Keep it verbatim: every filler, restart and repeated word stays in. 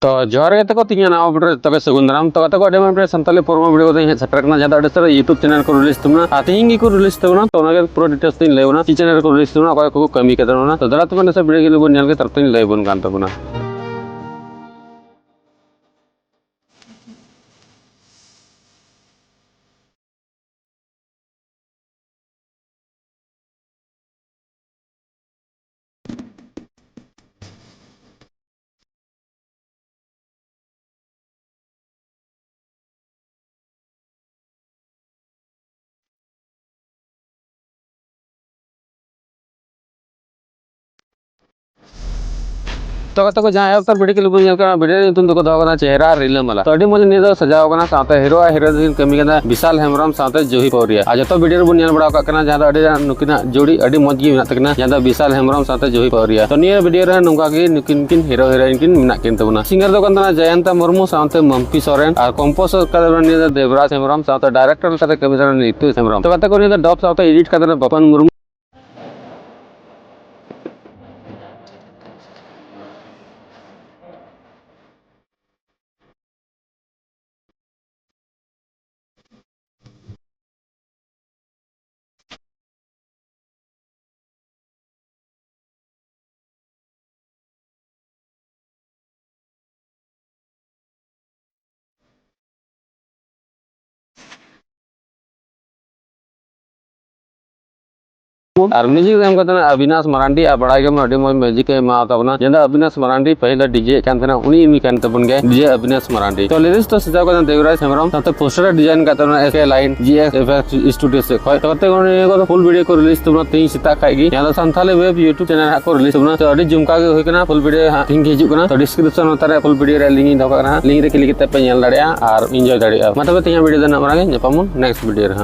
ᱛᱚ ᱡᱚᱦᱟᱨ ᱜᱮ ᱛᱟᱠᱚ, ᱛᱤᱧᱟᱹ ᱱᱟᱣᱟ ᱵᱷᱤᱰᱤᱭᱳ ᱨᱮ ᱡᱚᱛᱚ ᱜᱮ ᱥᱟᱹᱜᱩᱱ ᱫᱟᱨᱟᱢ᱾ ᱛᱚ ᱜᱟᱛᱮ ᱠᱚ, ᱟᱹᱰᱤ ᱢᱟᱨᱟᱝ ᱢᱤᱫᱴᱮᱱ ᱥᱟᱱᱛᱟᱞᱤ ᱯᱨᱳᱢᱳ ᱵᱷᱤᱰᱤᱭᱳ ᱠᱟᱛᱮ ᱦᱮᱡ ᱥᱮᱴᱮᱨ ᱠᱟᱱᱟ, ᱡᱟᱦᱟᱸ ᱫᱚ ᱟᱹᱰᱤ ᱩᱥᱟᱹᱨᱟ YouTube ᱪᱮᱱᱮᱞ ᱨᱮᱠᱚ ᱨᱤᱞᱤᱡᱽ ᱛᱟᱵᱚᱱᱟ ᱟᱨ ᱛᱤᱦᱤᱧ ᱜᱮᱠᱚ ᱨᱤᱞᱤᱡᱽ ᱛᱟᱵᱚᱱᱟ᱾ ᱛᱚ ᱚᱱᱟᱜᱮ ᱯᱩᱨᱟᱹ ᱰᱤᱴᱮᱞᱥ ᱛᱤᱧ ᱞᱟᱹᱭ ᱟᱵᱚᱱᱟ, ᱪᱮᱫ ᱪᱮᱱᱮᱞ ᱨᱮᱠᱚ ᱨᱤᱞᱤᱡᱽ ᱛᱟᱵᱚᱱᱟ, ᱚᱠᱚᱭ ᱠᱚᱠᱚ ᱠᱟᱹᱢᱤ ᱠᱟᱫᱟ ᱚᱱᱟ᱾ ᱛᱚ ᱫᱟᱨᱟᱭ ᱛᱮ ᱱᱟᱥᱮ ᱵᱷᱤᱰᱤᱭᱳ ᱜᱮ ᱵᱚᱱ ᱧᱮᱞ ᱜᱮ, ᱛᱟᱨᱯᱚᱨᱮ ᱛᱤᱧ ᱞᱟᱹᱭ ᱟᱵᱚᱱ ᱠᱟᱱ ᱛᱟᱵᱚᱱᱟ᱾ ᱛᱚ ᱜᱟᱛᱮ ᱠᱚ, ᱡᱟᱦᱟᱸ ᱮᱦᱚᱵ ᱛᱟᱨ ᱵᱷᱤᱰᱤᱭᱳ ᱠᱞᱤᱯ ᱵᱚᱱ ᱧᱮᱞ ᱠᱟᱱᱟ, ᱵᱷᱤᱰᱤᱭᱳ ᱧᱩᱛᱩᱢ ᱫᱚᱠᱚ ᱫᱚᱦᱚ ᱠᱟᱫᱟ ᱪᱮᱦᱨᱟ ᱨᱤᱞᱟᱹᱢᱟᱞᱟ᱾ ᱛᱚ ᱟᱹᱰᱤ ᱢᱚᱡᱽ ᱱᱤᱭᱟᱹ ᱫᱚ ᱥᱟᱡᱟᱣ ᱠᱟᱱᱟ, ᱥᱟᱶᱛᱮ ᱦᱤᱨᱳ ᱟᱨ ᱦᱤᱨᱳᱭᱤᱱ ᱠᱤᱱ ᱠᱟᱹᱢᱤ ᱠᱟᱱᱟ ᱵᱤᱥᱟᱞ ᱦᱮᱢᱵᱨᱚᱢ ᱥᱟᱶᱛᱮ ᱡᱩᱦᱤ ᱯᱟᱣᱨᱤᱭᱟ᱾ ᱟᱨ ᱡᱚᱛᱚ ᱵᱷᱤᱰᱤᱭᱳ ᱨᱮᱵᱚᱱ ᱧᱮᱞ ᱵᱟᱲᱟ ᱟᱠᱟᱫ ᱠᱟᱱᱟ, ᱡᱟᱦᱟᱸ ᱫᱚ ᱟᱹᱰᱤ ᱜᱟᱱ ᱱᱩᱠᱤᱱᱟᱜ ᱡᱳᱲᱤ ᱟᱹᱰᱤ ᱢᱚᱡᱽ ᱜᱮ ᱢᱮᱱᱟᱜ ᱛᱟᱹᱠᱤᱱᱟ, ᱡᱟᱦᱟᱸ ᱫᱚ ᱵᱤᱥᱟᱞ ᱦᱮᱢᱵᱨᱚᱢ ᱥᱟᱶᱛᱮ ᱡᱩᱦᱤ ᱯᱟᱣᱨᱤᱭᱟ᱾ ᱛᱚ ᱱᱤᱭᱟᱹ ᱵᱷᱤᱰᱤᱭᱳ ᱨᱮ ᱱᱚᱝᱠᱟ ᱜᱮ ᱱᱩᱠᱤᱱ ᱠᱤᱱ ᱦᱤᱨᱳ ᱦᱤᱨᱳᱭᱤᱱ ᱠᱤᱱ ᱢᱮᱱᱟᱜ ᱠᱤᱱ ᱛᱟᱵᱚᱱᱟ᱾ ᱥᱤᱝᱜᱟᱨ ᱫᱚ ᱠᱟᱱ ᱛᱟᱵᱚᱱᱟ ᱡᱚᱭᱚᱱᱛᱟ ᱢᱩᱨᱢᱩ ᱥᱟᱶᱛᱮ ᱢᱟᱢᱯᱤ ᱥᱚᱨᱮᱱ, ᱟᱨ ᱠᱚᱢᱯᱳᱡᱟᱨ ᱠᱟᱱ ᱛᱟᱵᱚᱱᱟ ᱱᱤᱭᱟᱹ ᱫᱚ ᱫᱮᱵᱽᱨᱟᱡᱽ ᱦᱮᱢᱵᱨᱚᱢ, ᱥᱟᱶᱛᱮ ᱰᱟᱭᱨᱮᱠᱴᱚᱨ ᱞᱮᱠᱟᱛᱮ ᱠᱟᱹᱢᱤ ᱠᱟᱱᱟ ᱱᱤᱛᱩ ᱦᱮᱢᱵᱨᱚᱢ᱾ ᱛᱚ ᱜᱟᱛᱮ ᱠᱚ, ᱱᱤᱭᱟᱹ ᱫᱚ ᱰᱚᱵ ᱥᱟᱶᱛᱮ ᱮᱰᱤᱴ ᱠᱟᱛᱮ ᱵᱟᱯᱟᱱ ᱢᱩᱨᱢᱩ᱾ ᱟᱨ ᱢᱤᱭᱩᱡᱤᱠ ᱮᱢ ᱠᱟᱛᱮ ᱚᱵᱤᱱᱟᱥ ᱢᱟᱨᱟᱱᱰᱤ, ᱟᱨ ᱵᱟᱲᱟᱭ ᱜᱮᱭᱟᱢ ᱟᱹᱰᱤ ᱢᱚᱡᱽ ᱢᱤᱭᱩᱡᱤᱠ ᱮ ᱮᱢᱟ ᱛᱟᱵᱚᱱᱟ᱾ ᱡᱮ ᱫᱚ ᱚᱵᱤᱱᱟᱥ ᱢᱟᱨᱟᱱᱰᱤ ᱯᱟᱹᱦᱤᱞ ᱫᱚ ᱰᱤᱡᱮ ᱠᱟᱱ ᱛᱟᱦᱮᱱᱟ, ᱩᱱᱤ ᱩᱱᱤ ᱠᱟᱱ ᱛᱟᱵᱚᱱ ᱜᱮᱭᱟ ᱰᱤᱡᱮ ᱚᱵᱤᱱᱟᱥ ᱢᱟᱨᱟᱱᱰᱤ᱾ ᱛᱚ ᱞᱤᱨᱤᱠᱥ ᱫᱚ ᱥᱟᱡᱟᱣ ᱠᱟᱱᱟ ᱫᱮᱵᱽᱨᱟᱡᱽ ᱦᱮᱢᱵᱨᱚᱢ, ᱥᱟᱶᱛᱮ ᱯᱳᱥᱴᱟᱨ ᱰᱤᱡᱟᱭᱤᱱ ᱠᱟᱛᱮ ᱚᱱᱟ S K line G S F X studio ᱥᱮᱫ ᱠᱷᱚᱡ᱾ ᱛᱚ ᱜᱟᱛᱮ ᱠᱚ, ᱱᱤᱭᱟᱹ ᱠᱚᱫᱚ ᱯᱷᱩᱞ ᱵᱷᱤᱰᱤᱭᱳ ᱠᱚ ᱨᱤᱞᱤᱡᱽ ᱛᱟᱵᱚᱱᱟ ᱛᱮᱦᱤᱧ ᱥᱮᱛᱟᱜ ᱠᱷᱟᱡ ᱜᱮ, ᱡᱟᱦᱟᱸ ᱫᱚ ᱥᱟᱱᱛᱷᱟᱞᱤ ᱣᱮᱵ YouTube ᱪᱮᱱᱮᱞ ᱦᱟᱸᱜ ᱠᱚ ᱨᱤᱞᱤᱡᱽ ᱛᱟᱵᱚᱱᱟ᱾ ᱛᱚ ᱟᱹᱰᱤ ᱡᱚᱢᱠᱟᱣ ᱜᱮ ᱦᱩᱭ ᱠᱟᱱᱟ, ᱯᱷᱩᱞ ᱵᱷᱤᱰᱤᱭᱳ ᱦᱟᱸᱜ ᱛᱮᱦᱤᱧ ᱜᱮ ᱦᱤᱡᱩᱜ ᱠᱟᱱᱟ᱾ ᱛᱚ ᱰᱤᱥᱠᱨᱤᱯᱥᱚᱱ ᱞᱟᱛᱟᱨ ᱨᱮ ᱯᱷᱩᱞ ᱵᱷᱤᱰᱤᱭᱳ ᱨᱮ ᱞᱤᱝᱠ ᱤᱧ ᱫᱚᱦᱚ ᱠᱟᱜ ᱠᱟᱱᱟ, ᱞᱤᱝᱠ ᱨᱮ ᱠᱞᱤᱠ ᱠᱟᱛᱮ ᱯᱮ ᱧᱮᱞ ᱫᱟᱲᱮᱭᱟᱜᱼᱟ ᱟᱨ ᱮᱱᱡᱚᱭ ᱫᱟᱲᱮᱭᱟᱜᱼᱟ᱾ ᱢᱟ ᱛᱚᱵᱮ ᱛᱮᱦᱮᱧᱟᱜ ᱵᱷᱤᱰᱤᱭᱳ ᱫᱚ ᱱᱤᱱᱟᱹᱜ ᱢᱟᱨᱟᱝ ᱜᱮ, ᱧᱟᱯᱟᱢ ᱵᱚᱱ ᱱᱮᱠᱥᱴ ᱵᱷᱤᱰᱤᱭᱳ ᱨᱮ ᱦᱟᱸᱜ᱾